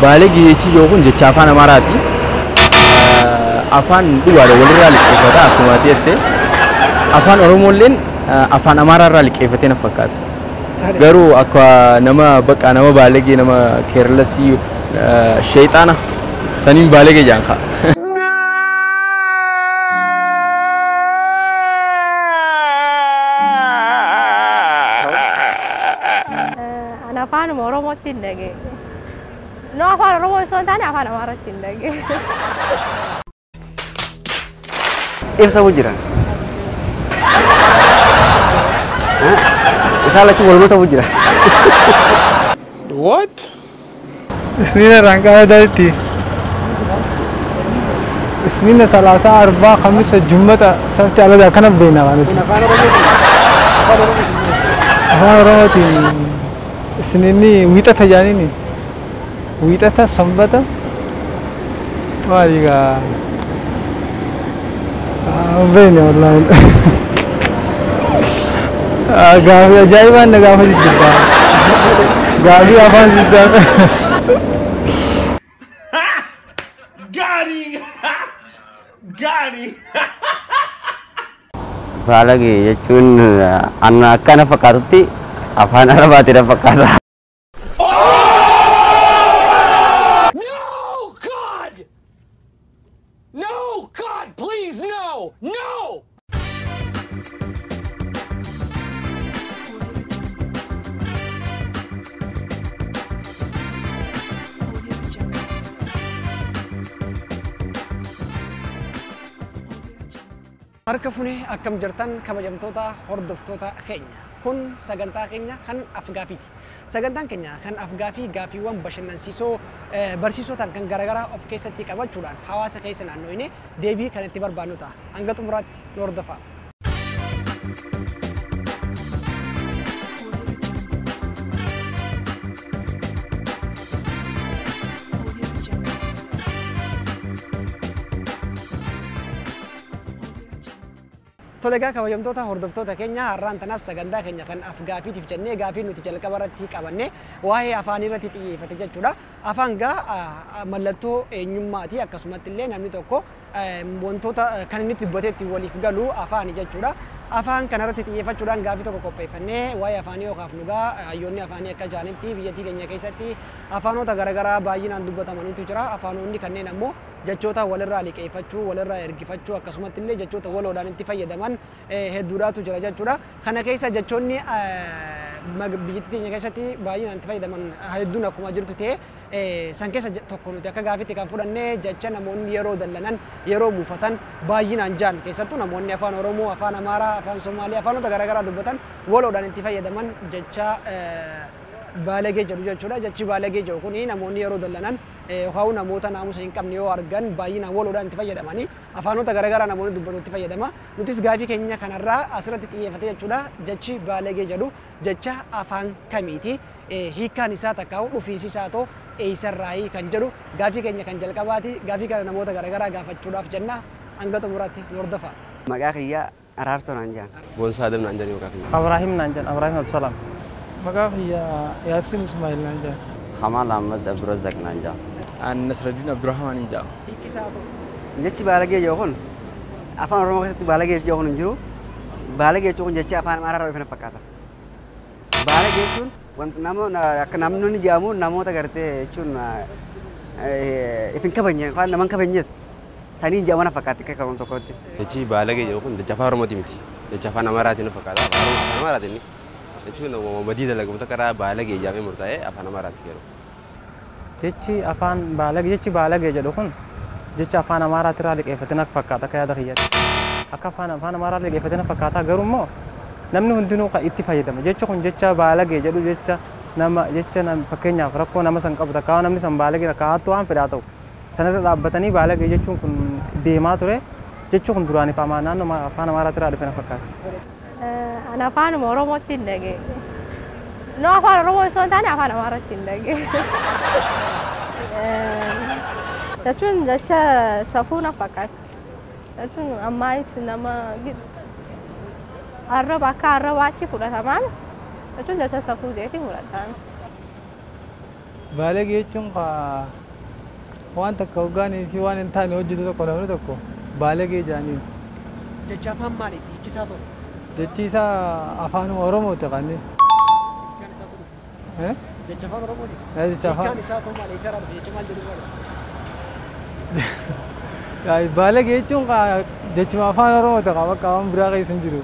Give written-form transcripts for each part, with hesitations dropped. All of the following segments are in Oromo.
Baalagee jechi yoo kun jecha afaan Amaaraati. Afaan dhugaadha walirraa liqeeffata akkuma ati jette. Afaan Oromoolleen afaan Amaaraarraa liqeeffatee na fakkaata. Garuu akka nama bakka nama baalagee nama keerlesii sheexaana saniin baalagee jaan ka'a. Ani afaanuma Oromootti hin dhagee. No, afaan Oromoo osoo hin taane afaan Amaaraatti hin dhagee. Ibsamu jira. Isaan lachuu walumaa sabu jira. What? Isniina rangaa dalti. Isniina salaasa arbaa khamisa jummata sabti alada kana beena waan. Afaan Oromootiin isniinni wiixata jaaniini. Wiixata sanbata maali gaa beene wallaahi. Gaafii ajaa'ibaan na gaafa jijjiirta. Gaafii afaan jijjiirta. Got him! Got him! Baalagee jechuun anna akkana fakkaatutti afaan Arabaatti na fakkaata. No, God! No, God, please, no! No! Harka funee akkam jirtan kabajamtoota hordoftoota keenya. Kun sagantaa keenya kan afgaafiiti. Sagantaan keenya kan afgaafii gaafiiwwan bashannansiisoo barsiisotaan kan garaagaraa of keessatti qabachuudhaan hawaasa keessa naannooyine deebii kan itti barbaannu ta'a. Hanga xumuraatti nu hordofaa. Tolegaa kabajamtoota hordoftoota keenya har'aan tanaas sagantaa keenya kan afgaafiitiif jennee gaafii nuti jalqaba irratti qabanne waa'ee afaanii irratti xiyyeeffate jechuudha. Afaan gaa mallattoo eenyummaati akkasumatti illee namni tokko wantoota kan inni dubbatee ittiin waliif galu afaani jechuudha. Afaan kanarratti xiyyeeffachuudhaan gaafii tokko qopheeffannee waa'ee afaanii yookaaf nugaa hayyoonni afaanii akka jaanitti biyyattii keenya keessatti afaanota garaagaraa baay'inaan dubbatamaniitu jira. Afaanonni kanneen ammoo jechoota walirraa liqeeffachuu, walirraa ergifachuu akkasumatti illee jechoota waloodhaan itti fayyadaman hedduudhaatu jira jechuudha. Kana keessa jechoonni biyyattii keenya keessatti baay'inaan itti fayyadaman hedduun akkuma jirtu ta'e san keessa tokko nuti akka gaafiitti kan fudhanne jecha namoonni yeroo dallanan, yeroo muufatan baay'inaan jaan keessattuu namoonni afaan Oromoo, afaan Amaaraa, afaan Somaalee, afaanota garaagaraa dubbatan waloodhaan itti fayyadaman jecha baalagee jedhu jechuudha. Jechi baalagee jedhu kuni namoonni yeroo dallanan yookaan namoota naamusa hin qabne yoo argan baay'inaan waloodhaan itti fayyadamanii afaanota garaagaraa namoonni dubbatu itti fayyadama. Nutis gaafii keenya kanarraa asirratti xiyyeeffate jechuudha. Jechi baalagee jedhu jecha afaan kamiiti? Hiikkaan isaa takkaa'u dhufiinsi isaa ta'u eessarraayi kan jedhu gaafii keenya kan jalqabaati. Gaafii kana namoota garaagaraa gaafachuudhaaf jenna. Hanga xumuraatti nu hordofaa. Maqaa kiyyaa Araarsoo naan jedhan. Boonsaa Adam naan jedhan maqaa kiyya. Abrahiim naan jedhan, Abrahiim Abdusalaam. Maqaa kiyyaa Yaasin Ismaa'il naan jedhan. Kamal Ahmad Abdurazak naan jedhan. Ani Nasraddiin Abdurrahmaan hin jedhamu. Hiikki isaa ta'u. Jechi baalagee jedhu kun afaan Oromoo keessatti baalagee jedhu kun hin jiru. Baalagee jechuun kun jecha afaan Amaaraarraa dhufe na fakkaata. Baalagee jechuun wanta nama akka namni jedhamu namoota gartee jechuun if hin kabajne yookaan nama hin kabajnes saniin jedhamu na fakkaata akka qabamu tokkotti. Jechi baalagee jedhu kun jecha afaan Oromooti miti. Jecha afaan Amaaraati na fakkaata. Afaan Amaaraati inni. Jechuun badii dalagamu takka irraa baalagee jedhamee murtaa'ee afaan Amaaraati jedhu. Jechi afaan baalagee jechi baalagee jedhu kun jecha afaan Amaaraati irraa liqeeffate na fakkaata akka yaada kiyyaatti. Akka afaan Amaaraa liqeeffate na fakkaata garuu immoo namni hundinuu kan itti fayyadama. Jechi kun jecha baalagee jedhu jecha nama jecha fakkeenyaaf rakkoo nama san qabu takka namni san baalagee takka hattuu waan fedhaa ta'u sanarra dhaabbatanii baalagee jechuun kun deemaa ture. Jechi kun duraan afaan naannoo afaan Amaaraati irraa dhufe na fakkaata. Ani afaanuma Oromootti hin dhagee. No, afaan Oromoo osoo hin taane afaan Amaaraatti hin dhagee. Jechuun jecha safuu na fakkaata. Jechuun ammaayis nama arraba akka arrabaatti fudhatamaan jechuun jecha safuu jeetii fudhataman. Baalagee jechuun waan takka hoggaanii fi waan hin taane hojjetu tokko namni tokko baalagee jedhaniin. Jecha afaan maaliiti? Hiikki isaa ta'u? Jechi isaa afaan Oromooti kan inni. Hiikkaan isaa ta'u? Jecha afaan Oromooti? Jecha afaan. Hiikkaan isaa ta'u maali? Eessarraa dhufe? Jecha maal jedhu maali? Baalagee jechuun jechuma afaan Oromooti kan bakka waan biraa keessa hin jiru.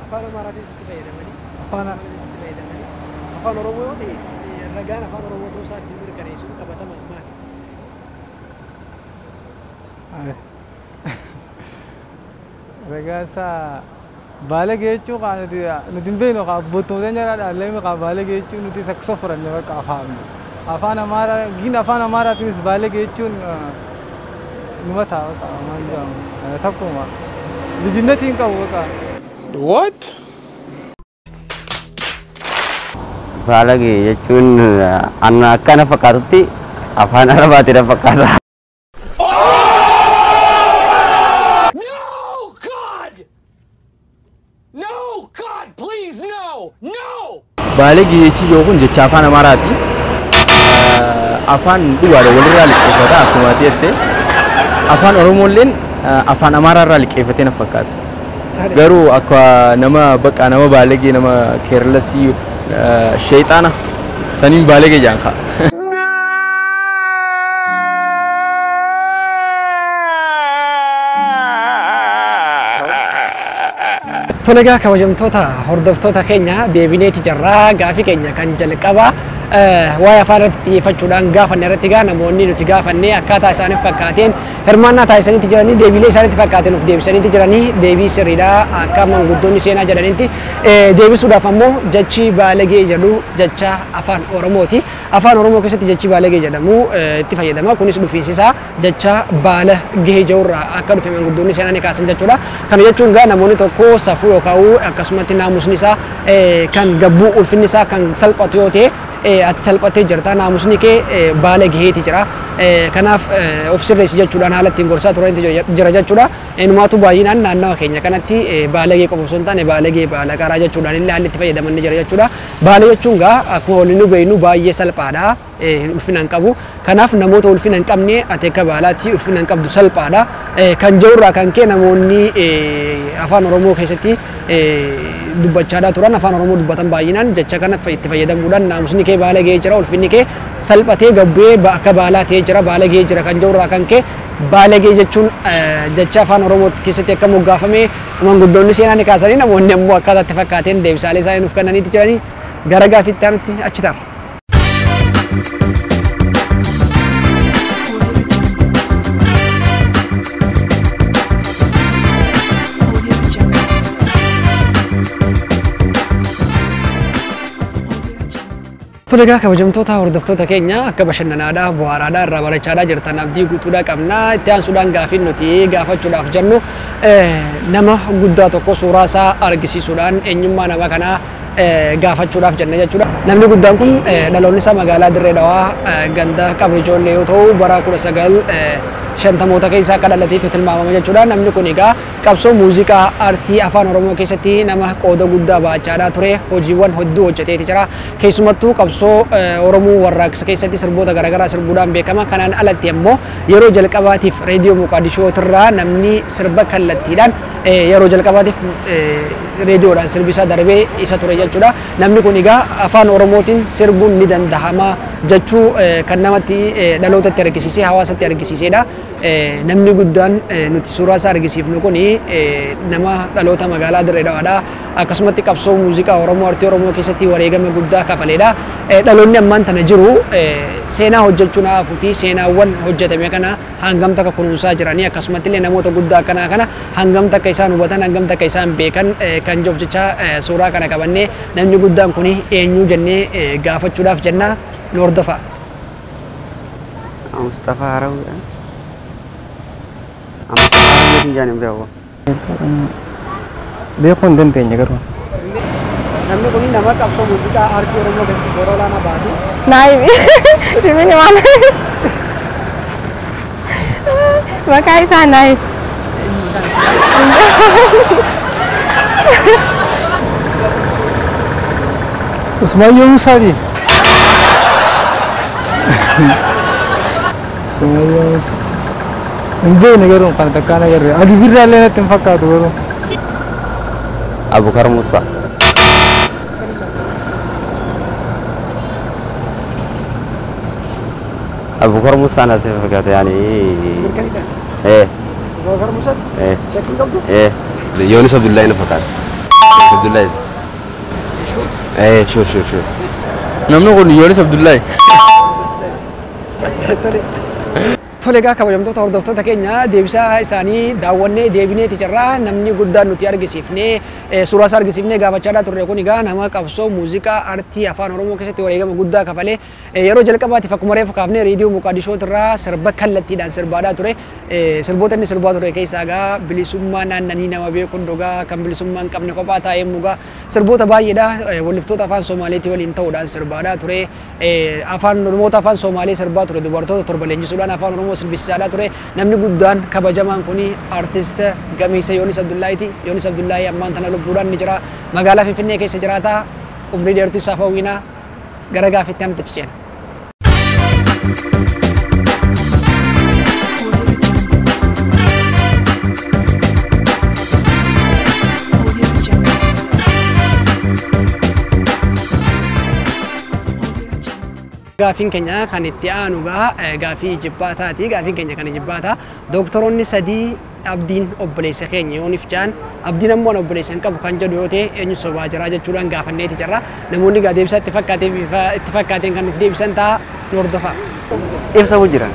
Afaan Amaaraatis itti fayyadamanii? Afaan itti fayyadamanii? Afaan Oromoo yoo ta'e ragaan afaan Oromoo ta'uu isaa ittiin mirkaneessu qabatamaan maali? Ragaa isaa baalagee jechuun kan nuti hin beeknu kan abboottuma keenya dhaallee kan baalagee jechuun nuti isa akkasuma fudhanne bakka afaan. Afaan Amaaraa gin afaan Amaaraatiinis baalagee jechuun numa ta'a bakka maal jedhamu takkuma lijinnetii hin qabu bakka. What? Baalagee jechuun anna akkana fakkaatutti afaan Arabaatti na fakkaata. No, God! No, God, please, no! No! Baalagee jechi yoo kun jecha afaan Amaaraati. Afaan dhugaadha walirraa liqeeffata akkuma ati jette. Afaan Oromoolleen afaan Amaaraarraa liqeeffatee na fakkaata. Garuu akka nama bakka nama baalagee nama keerlesii sheexaana saniin baalagee jedhan ka'a. Tole egaa kabajamtoota hordoftoota keenya deebineeti jirraa gaafii keenya kan jalqabaa waa'ee afaan irratti xiyyeeffachuudhaan gaafanne irratti egaa namoonni nuti gaafanne akkaataa isaaniif fakkaateen hirmaannaa taasisaniitti jiranii deebiilee isaanitti fakkaateen of deebisaniitti jiranii deebii sirriidhaa akka manguddoonni seenaa jedhanitti deebisuudhaaf ammoo jechi baalagee jedhu jecha afaan Oromooti. Afaan Oromoo keessatti jechi baalagee jedhamu itti fayyadama. Kunis dhufiinsi isaa jecha baala gahee jedhurraa akka dhufe manguddoonni seenaa ni kaasan jechuudha. Kana jechuun egaa namoonni tokko safuu yookaan akkasumatti naamusni isaa kan gabbuu ulfinni isaa kan salphatu yoo ta'e ati salphatee jirta naamusni kee baala gaheeti jira. Kanaaf of sirreessi jechuudhaan haala ittiin gorsaa turanitu jira jechuudha. Eenyumaatu baay'inaan naannawa keenya kanatti baalagee qofa osoo hin taane baalagee baala qaraa jechuudhaan illee haalli itti fayyadaman ni jira jechuudha. Baala jechuun gaa akkuma waliin nu beeknu baay'ee salphaadha. Ulfina hin qabu. Kanaaf namoota ulfina hin qabne ati akka baalaatti ulfina hin qabdu salphaadha. Kan jirurraa kan ka'e namoonni afaan Oromoo keessatti dubbachaadhaa turan afaan Oromoo dubbatan baay'inaan jecha kana itti fayyadamuudhaan naamusni kee baala gahee jira ulfinni kee salphatee gabbu'ee akka baalaa ta'ee jira baala gahee jira kan jirurraa kan ka'e baalagee jechuun jecha afaan Oromoo keessatti akka moggaafame manguddoonni seenaa ni kaasanii namoonni ammoo akkaataa itti fakkaateen deebisaalee isaanii nuuf kennaniitti jiranii gara gaafiitti aanutti achi ta'a. Tole egaa kabajamtoota hordoftoota keenya akka bashannanaadhaa, bu'aaraadhaa, irraa barachaadhaa jirtan abdii guutuudhaa qabna. Itti aansuudhaan gaafiin nuti gaafachuudhaaf jennu nama guddaa tokko suuraa isaa argisiisuudhaan eenyummaa nama kanaa gaafachuudhaaf jenna jechuudha. Namni guddaan kun dhaloonni isaa magaalaa Dirree Dhawaa ganda Qabri Ijoollee yoo ta'u bara 1950moota keessa akka dhalateetu tilmaamama jechuudha. Namni kun egaa qabsoo muuziqaa aartii afaan Oromoo keessatti nama qooda guddaa baachaadhaa ture hojiiwwan hedduu hojjeteeti jira. Keessumattuu qabsoo Oromoo warraaqsa keessatti sirboota garaagaraa sirbuudhaan beekama. Kanaan alatti ammoo yeroo jalqabaatiif reediyoo Moqaadishootirraa namni sirba kallattiidhaan yeroo jalqabaatiif reediyoodhaan sirbisaa darbee isa ture jechuudha. Namni kun egaa afaan Oromootiin sirbuun ni dandahama jechuu kan namatti dhalootatti argisiisee hawaasatti argisiisedha. Namni guddaan nuti suuraa isaa argisiifnu kun nama dhaloota magaalaa Dirree Dhawaadha. Akkasumatti qabsoo muuziqaa Oromoo aartii Oromoo keessatti wareegama guddaa kafaleedha. Dhaloonni ammaan tana jiru seenaa hojjechuun hafuuti seenaawwan hojjetame kana hangam takka kunuunsaa jiranii akkasumatti illee namoota guddaa akkanaa kana hangam takka isaan hubatan hangam takka isaan beekan kan jiruuf jecha suuraa kana qabannee namni guddaan kun eenyu jennee gaafachuudhaaf jenna nu hordofa. Mustafa Harawi. Mustafa Harawi hin jaaniin beeku. Beekuu hin dandeenye garuu. Namni kun nama qabsoo muuziqaa aartii Oromoo keessatti shoora olaanaa baatu. Naayibi. Simini maal? Maqaa isaa Naayib. Usmaayyoo Musaati. Sumayyaa Musa. Hin beekne garuu kan takkaan agarre. Adii birraa illee natti hin fakkaatu garuu. Abukar Musa. Abukar Musa natti fakkaata yaani. Mirkaniidhaan. Abubakar Musaati? Shakkiin qabdu? Yoonis Abdullahi na fakkaata. Abdullahi. Sure sure sure. Namni kun Yoonis Abdullahi. Tole. Tole egaa kabajamtoota hordoftoota keenya deebisaa isaanii daawwannee deebineeti jirra. Namni guddaan nuti argisiifnee suuraa isaa argisiifnee gaafachaadhaa turre kun egaa nama qabsoo muuziqaa aartii afaan Oromoo keessatti wareegama guddaa kafalee yeroo jalqabaatiif akkuma reefu kaafnee reediyoo Moqaadishootirraa sirba kallattiidhaan sirbaadhaa ture. Sirboota inni sirbaa ture keessaa egaa bilisummaa naannanii nama beekuun dhugaa kan bilisummaa hin qabne kophaa taa'ee mugaa sirboota baay'eedha. Walliftoota afaan Somaaleetii waliin ta'uudhaan sirbaadhaa ture. Afaan Oromoota afaan Somaalee sirbaa ture dubartoota torba leenjisuudhaan afaan Oromoo sirbisiisaadhaa ture. Namni guddaan kabajamaan kuni aartist gameessa Yoonis Abdullaahiiti. Yoonis Abdullaahii ammaan tana lubbuudhaan ni jira. Magaalaa Finfinnee keessa jiraata. Umrii dheertuu isaaf hawwina. Gara gaaffiitti hamta ceena. Gaafiin keenya kan itti aanu gaa gaafii jibbaataati. Gaafiin keenya kan jibbaataa. Doktoroonni sadii abdiin obboleessa keenya yooniif jaan abdiin ammoo obboleessa hin qabu kan jedhu yoo ta'e eenyu sobaa jira jechuudhaan gaafanneeti jirra. Namoonni gaa deebisaa itti fakkaatee bifa itti fakkaateen kan nuuf deebisan ta'a nu hordofaa. Ibsa jira.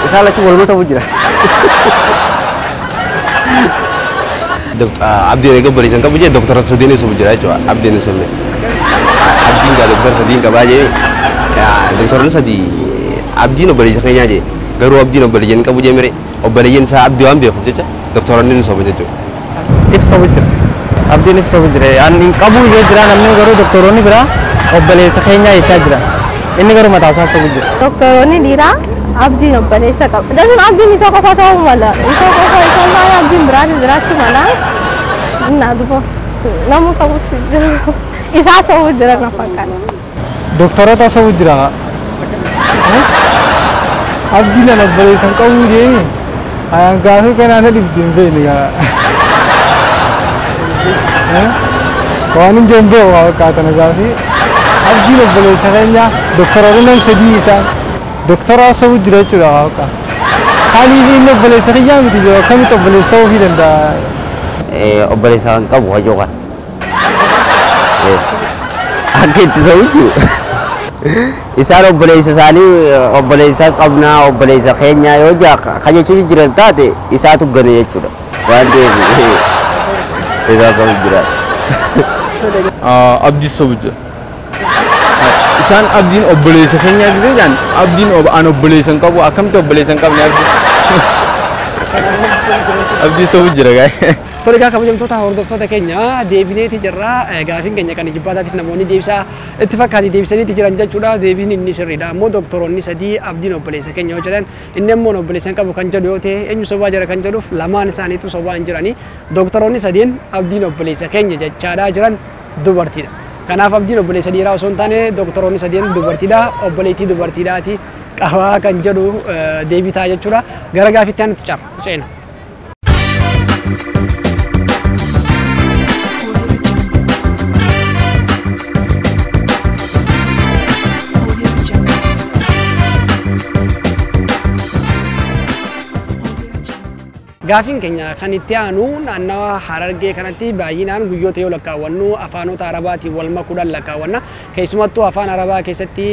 Isaan lachuu walumaa sabu jira. Abdiin eega obboleessa hin qabu jee doktora sadiin sabu jira jechuudha. Abdiin hin sobne. Abdiin gaa doktora sadiin qabaa jee doktoronni sadii abdiin obboleessa keenyaa jee garuu abdiin obboleessa hin qabu jee mire obboleeyyiin isaa abdii waan beekuuf jecha doktoronni ni soba jechuudha. Ibsa jira. Abdiin ibsa jira. Ani hin qabu yoo jira namni garuu doktoroonni biraa obboleessa keenyaa jechaa jira. Inni garuu mataa isaa sobu jira. Doktoroonni dhiiraa abdiin obboleessa qaba. Jechuun abdiin isa qofa ta'uu mala. Isa qofa isa malee abdiin biraatis jiraachuu mala. Innaa duba namuu sobutti jira. Isaa sobu jira na fakkaata. Doktoroota sobu jira. Abdiin an obboleessa hin qabu jeeni. Ayaan gaafii kanaa na dhibdi hin beekne gaa. Waan hin jeen beeku waa fakkaata na gaafii. Abdiin obboleessa keenya doktoroonni nam sadii isaan doktora sobu jira jechuudha waa fakkaata. Kaaniif inni obboleessa kiyyaa miti jiru akkamitti obboleessa ta'uu fi danda'a? Obboleessa kan qabu hajoo kan. Akka itti ta'u jiru. Isaan obboleessa isaanii obboleessa qabnaa obboleessa keenya yoo jaa kan jechuun jiran taate isaatu gane jechuudha. Waan ta'eef isaa sobu jira. Abdii sobu jira. Isaan abdiin obboleessa keenya gisee jaan abdiin an obboleessa hin qabu akkamitti obboleessa hin qabne abdii. Abdii sobu jira gaa. Tole egaa kabajamtoota hordoftoota keenya deebineeti jirra. Gaafiin keenya kan jibbaataatiif namoonni deebisaa itti fakkaate deebisaniiti jiran jechuudha. Deebiin inni sirriidha. Ammoo doktoroonni sadii abdiin obboleessa keenya yoo jedhan inni ammoo obboleessa hin qabu kan jedhu yoo ta'e eenyu sobaa jira kan jedhuuf lamaan isaaniitu sobaa hin jirani. Doktoroonni sadiin abdiin obboleessa keenya jechaadhaa jiran dubartiidha. Kanaaf abdiin obboleessa dhiiraa osoo hin taane doktoroonni sadiin dubartiidha. Obboleettii dubartiidhaati qabaa kan jedhu deebii ta'a jechuudha. Gara gaafiitti aanutti ceena. Gaafiin keenya kan itti aanu naannawa Harargee kanatti baay'inaan guyyoota yoo lakkaawwannu afaanota Arabaatiin wal makuudhaan lakkaawwanna. Keessumattuu afaan Arabaa keessatti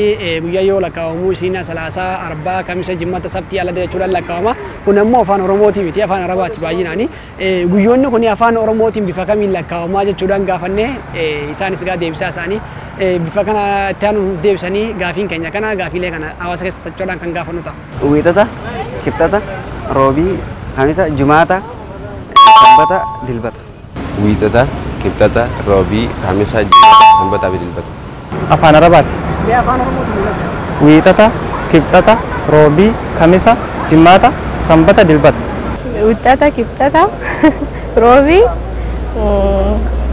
guyyaa yoo lakkaawwamu Isiina, Salaasaa, Arbaa, Kamisa, Jimmata, Sabtii, Alada jechuudhaan lakkaawama. Kun ammoo afaan Oromootii miti afaan Arabaati baay'inaani. Guyyoonni kun afaan Oromootiin bifa kamiin lakkaawamaa jechuudhaan gaafannee isaanis gaa deebisaa isaanii bifa kana itti aanuuf deebisanii gaafiin keenya kana gaafiilee kana hawaasa keessa socho'uudhaan kan gaafannu ta'a. Wiixata, Kibxata, Roobii, Kamisa, Jumaata, Sanbata, Dilbata. Wiixata, Kibxata, Roobii, Kamisa, Jimaata, Sanbataa fi Dilbata. Afaan Arabaati. Mee afaan Oromootiin mul'ata? Wiixata, Kibxata, Roobii, Kamisa, Jimaata, Sanbata, Dilbata. Wiixata, Kibxata, Roobii,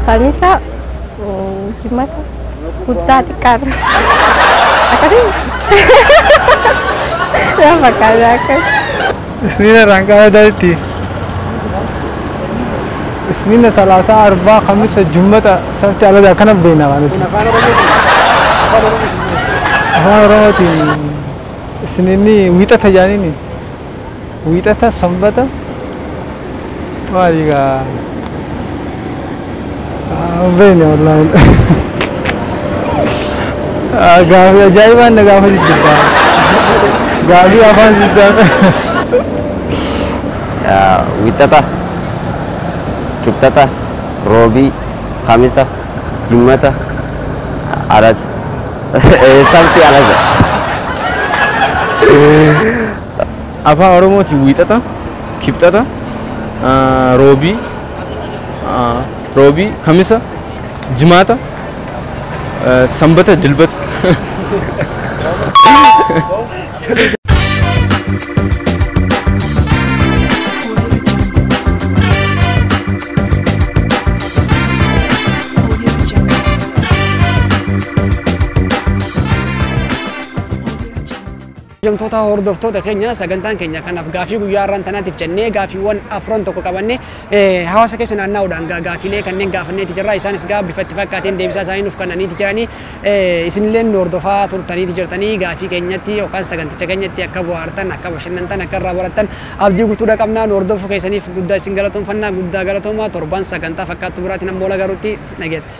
Kamisa, Jimaata. Guddaa xiqqaadha. Akkasii? Na fakkaata akkas. Isniina irraan qaadatti. Isniina, Salaasaa, Arbaa, Kamisa, Jummata, Sabti, Alada akkana beekna waan nuti. Kun afaan Oromootiin. Afaan Oromootiin. Afaan Oromootiin isniinni wiixata jaaniini. Wiixata, Sanbata, maali gaa? Hin beekne wallaahi. Gaafii ajaa'ibaan na gaafa jijjiirta. Gaafii afaan jijjiirta. Wixata, Kibxata, Roobii, Kamisa, Jimmata, Alata. Sabti, Alata. Afaan Oromootiin wiixata, Kibxata, Roobii, Kamisa, Jimaata, Sanbata, Dilbata. Kabajamtoota hordoftoota keenya, sagantaan keenya kanaaf gaafii guyyaa har'aan tanaatiif jennee gaafiiwwan afran tokko qabanne hawaasa keessa naanna'uudhaan gaafiilee kanneen gaafanneeti jirra. Isaanis gaa bifa itti fakkaateen deebisaa isaanii nuuf kennaniiti jiranii. Isinillee nu hordofaa turtaniiti jirtanii, gaafii keenyatti yookaan saganticha keenyatti akka bohaartan, akka bashannantan, akka irraa barattan abdii guutuudha qabnaa. Nu hordofuu keessaniif guddaa isin galatoomfannaa, guddaa galatoomaa. Torban sagantaa fakkaattu biraatiin ammoo lagaruutti nageetti.